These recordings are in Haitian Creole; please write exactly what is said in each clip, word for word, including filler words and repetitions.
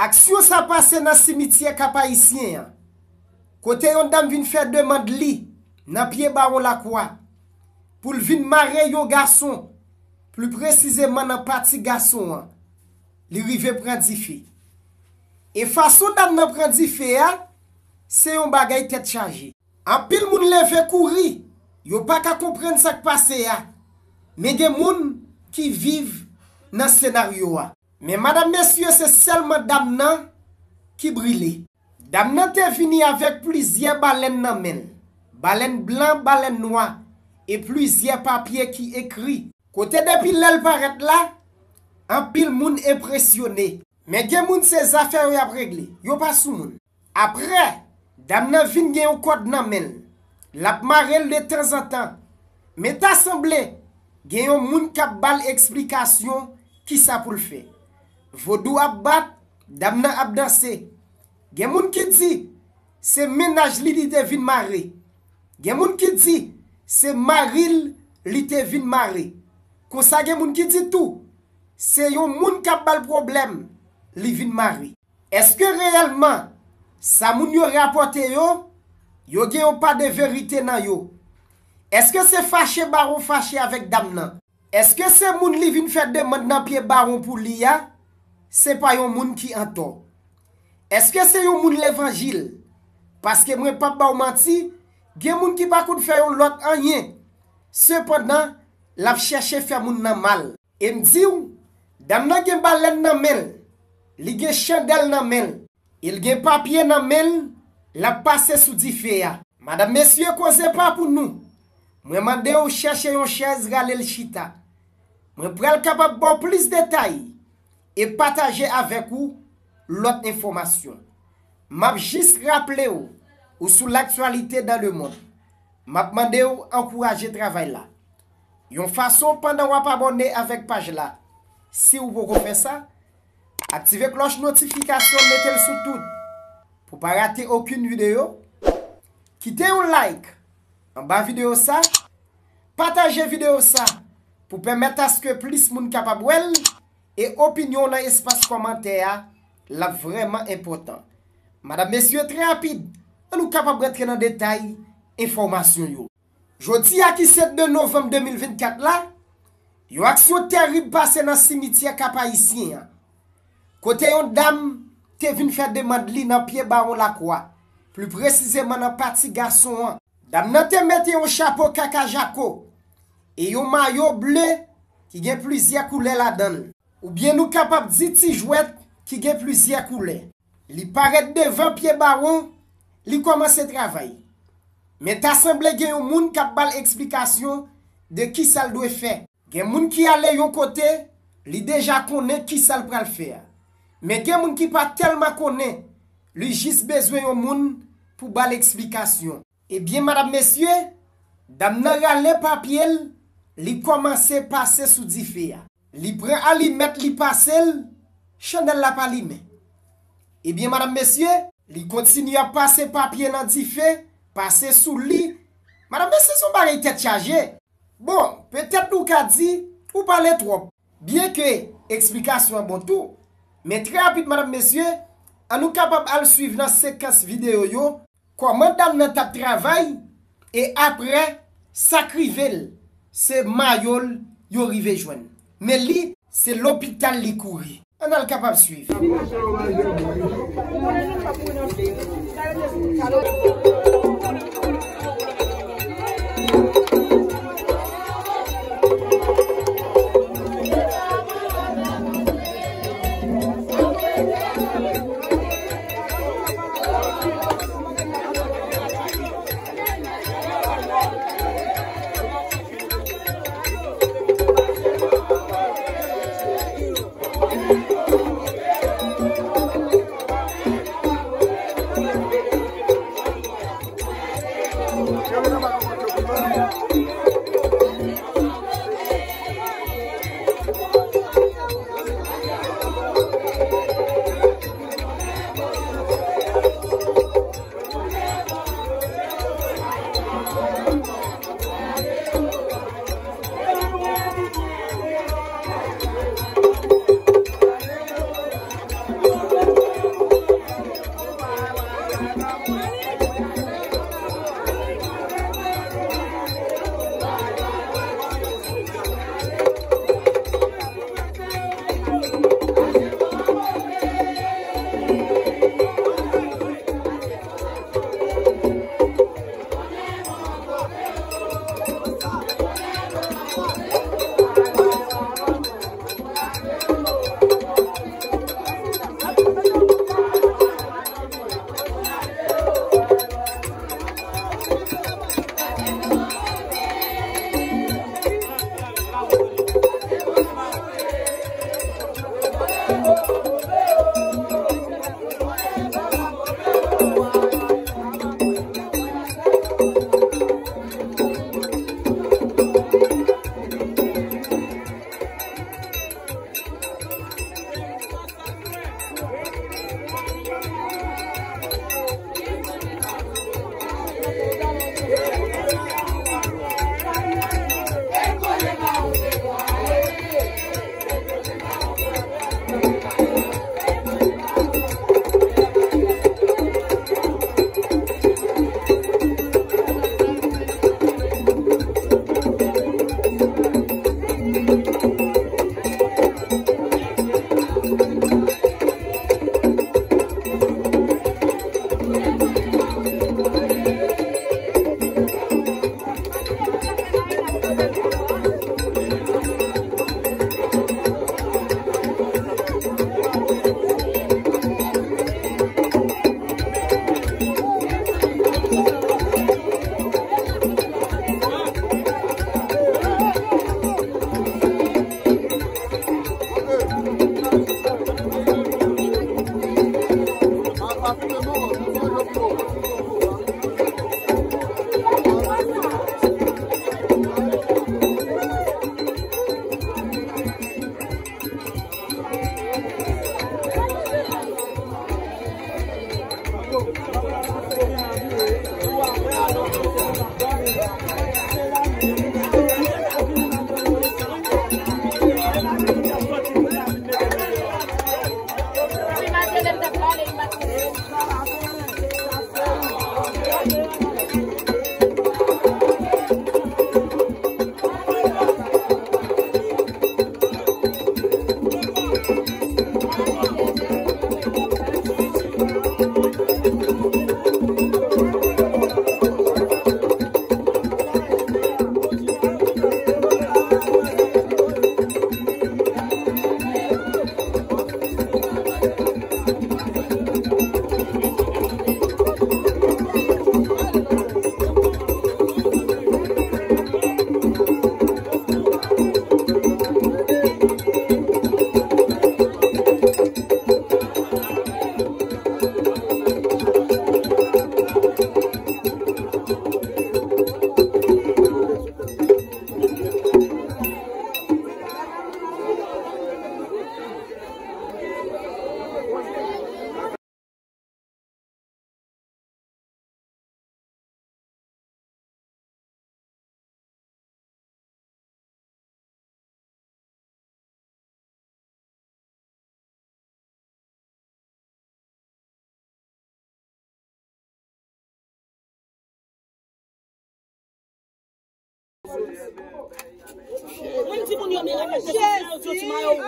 Aksyon sa pase nan simityè Kap Ayisyen an, kote yon dam vin fè demann li nan pye Bawon Lakwa pou l vin mare yon gason, pli presizeman nan pati gason an. Li rive pran dife. E fason dam nan pran dife a, se yon bagay tèt chaje. Anpil moun leve kouri, yo pa ka konprann sa k pase a. Men gen moun ki viv nan senaryo a. Men madanm, mesye, se sèlman dam nan ki brile. Dam nan te vini avèk plizyè balèn nan men l, balèn blan, balèn nwa, e plizyè papye ki ekri. Kote depi lè l parèt la, anpil moun enpresyone. Men gen moun se zafè yo y ap regle, yo pa sou moun. Apre, dam nan vin gen yon kòd nan men l. L ap mare l de tanzantan. Men ta sanble gen yon moun k ap ba l eksplikasyon kisa pou l fè. Vodou ap bat, dam nan ap danse. Gen moun ki di se mennaj li li te vin mare. Gen moun ki di se mari l li te vin mare. Konsa gen moun ki di tou se yon moun k ap ba l pwoblèm li vin mare. Èske reyèlman sa moun yo rapòte yo, yo gen yon pa de verite nan yo? Èske se fache Bawon fache avèk dam nan? Èske se moun li vin fè demann nan pye Bawon pou li a, se pa yon moun ki antò? Èske se yon moun levanjil? Paske mwen p ap ba w manti, gen moun ki pa konn fè yon lòt anyen. Sepandan, l ap chèche fè moun nan mal. E m di w, dam nan gen balèn nan men l, li gen chandèl nan men l, e l gen papye nan men l, l ap pase sou dife a. Madanm, mesye, koze pa pou nou. Mwen mande w chèche yon chèz, rale l chita. Mwen pral kapab ba w plis detay e pataje avèk ou lòt enfòmasyon. M ap jis raple w, ou sou L'actualité dans le monde. M ap mande w ankouraje travay la yon fason pandan w ap abòne avèk paj la. Si w poko fè sa, aktive klòch notifikasyon, mete l sou tout pou pa rate okenn videyo. Kite yon like anba videyo sa, pataje videyo sa pou pèmèt aske plis moun kapab wè l, e opinyon w nan espas kòmantè a, l ap vrèman enpòtan. Madanm, mesye, trè rapid, ann nou kapab rantre nan detay enfòmasyon yo. Jodi a ki se de novanm de mil vennkat la, yon aksyon tèrib pase nan simityè Kap Ayisyen an, kote yon dam te vin fè demann li nan pye Bawon Lakwa, pli presizeman nan pati gason an. Dam nan te mete yon chapo kaka jako e yon mayo ble ki gen plizyè koulè ladan l, oubyen nou kapab di ti jwèt ki gen plizyè koulè. Li parèt devan pye Bawon, li kòmanse travay. Men ta sanble gen yon moun k ap ba l eksplikasyon de kisa l dwe fè. Gen moun ki ale yon kote, li deja konnen kisa l pral fè a. Men gen moun ki pa tèlman konnen, li jis bezwen yon moun pou ba l eksplikasyon. Ebyen, madanm, mesye, dam nan rale papye l, li kòmanse pase sou dife a. Li pran alimèt, li pase l, chandèl la pa limen. Ebyen, madanm, mesye, li kontinye ap pase papye nan dife, pase sou li. Madanm, mesye, se yon bagay tèt chaje. Bon, petèt nou ka di, ou pale twòp. Byenke eksplikasyon an bon tou, men trè rapid, madanm, mesye, ann nou kapab al swiv nan sekans videyo yo, kòman dam nan t ap travay, e apre, sa k rive l, se mayo l yo rive jwenn. Men li, se lopital li kouri. Ann al kapab swiv.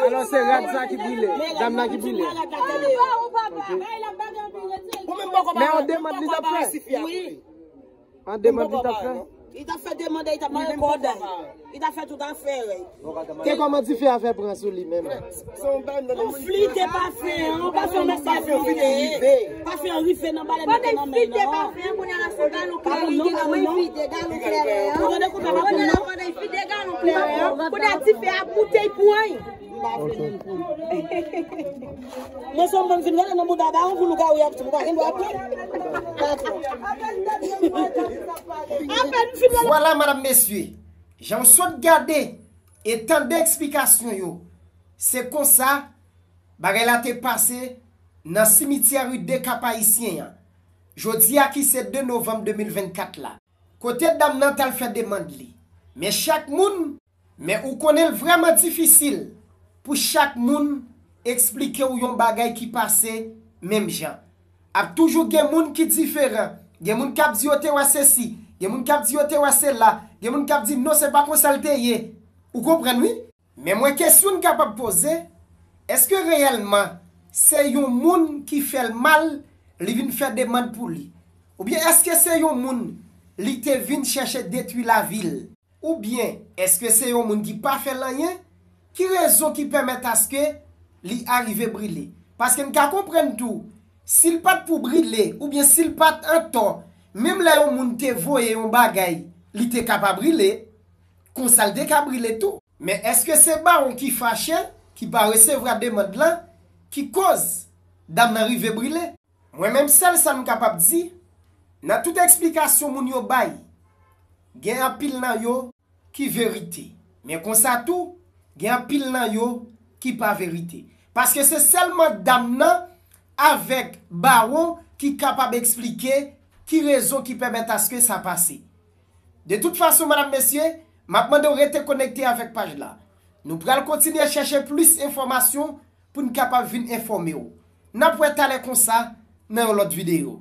Alò, se rad sa ki brile, dam nan ki brile. Men yon demann li t ap fè. An demann li t ap fè? Li t ap fè demann, li t ap mare kòd. Li t ap fè tout afè. Ke kòman dife a fè pran sou li menm? Yon flite pafen an, pafen an mèt pa fè yon flite. Pafen an rive nan balèn nan te nan men nan. Flite pafen an, kounye a la se galon kleren, li gen nan men fi de galon kleren an. Ou tande kounye a la pandan fi de galon kleren an, kounye a dife a boutèy pwany. Ok. Mwen se yon moun vin rele nan bouda dawon pou lougawou y ap tou. Ou pa gen dwa tou. Apèn m fin rele. Vwala, madanm, mesye, jan w sot gade e tande eksplikasyon yo, se konsa bagay la te pase nan simityè ri de Kap Ayisyen an, jodi a ki se de novanm de mil vennkat la. Kote dam nan t al fè demann li. Men chak moun, men ou konnen l vrèman difisil pou chak moun eksplike w yon bagay ki pase menm jan. Ap toujou gen moun ki diferan. Gen moun k ap di yo te wè sesi, gen moun k ap di yo te wè sela, gen moun k ap di non, se pa konsa l te ye. Ou konprann, wi? Men mwen, kesyon m kapab poze, èske reyèlman se yon moun ki fè l mal, li vin fè demann pou li? Oubyen èske se yon moun li te vin chèche detwi lavi l? Oubyen èske se yon moun ki pa fè l anyen? Ki rezon ki pèmèt aske li arive brile? Paske n ka konprann tou, si l pa t pou brile, oubyen si l pa t antò, menm lè yon moun te voye yon bagay, li te ka pa brile. Konsa l te ka brile tou. Men èske se bawon ki fache, ki pa resevwa demann lan, ki koz dam nan rive brile? Mwen menm, sèl sa m kapab di, nan tout eksplikasyon moun yo bay, gen anpil nan yo ki verite. Men konsa tou, gen anpil nan yo ki pa verite. Paske se sèlman dam nan avèk bawon ki kapab eksplike ki rezon ki pèmèt aske sa pase. De tout fason, madanm, mesye, m ap mande w rete konekte avèk paj la. Nou pral kontinye chèche plis enfòmasyon pou n kapab vin enfòme w. N ap wè talè konsa nan yon lòt videyo.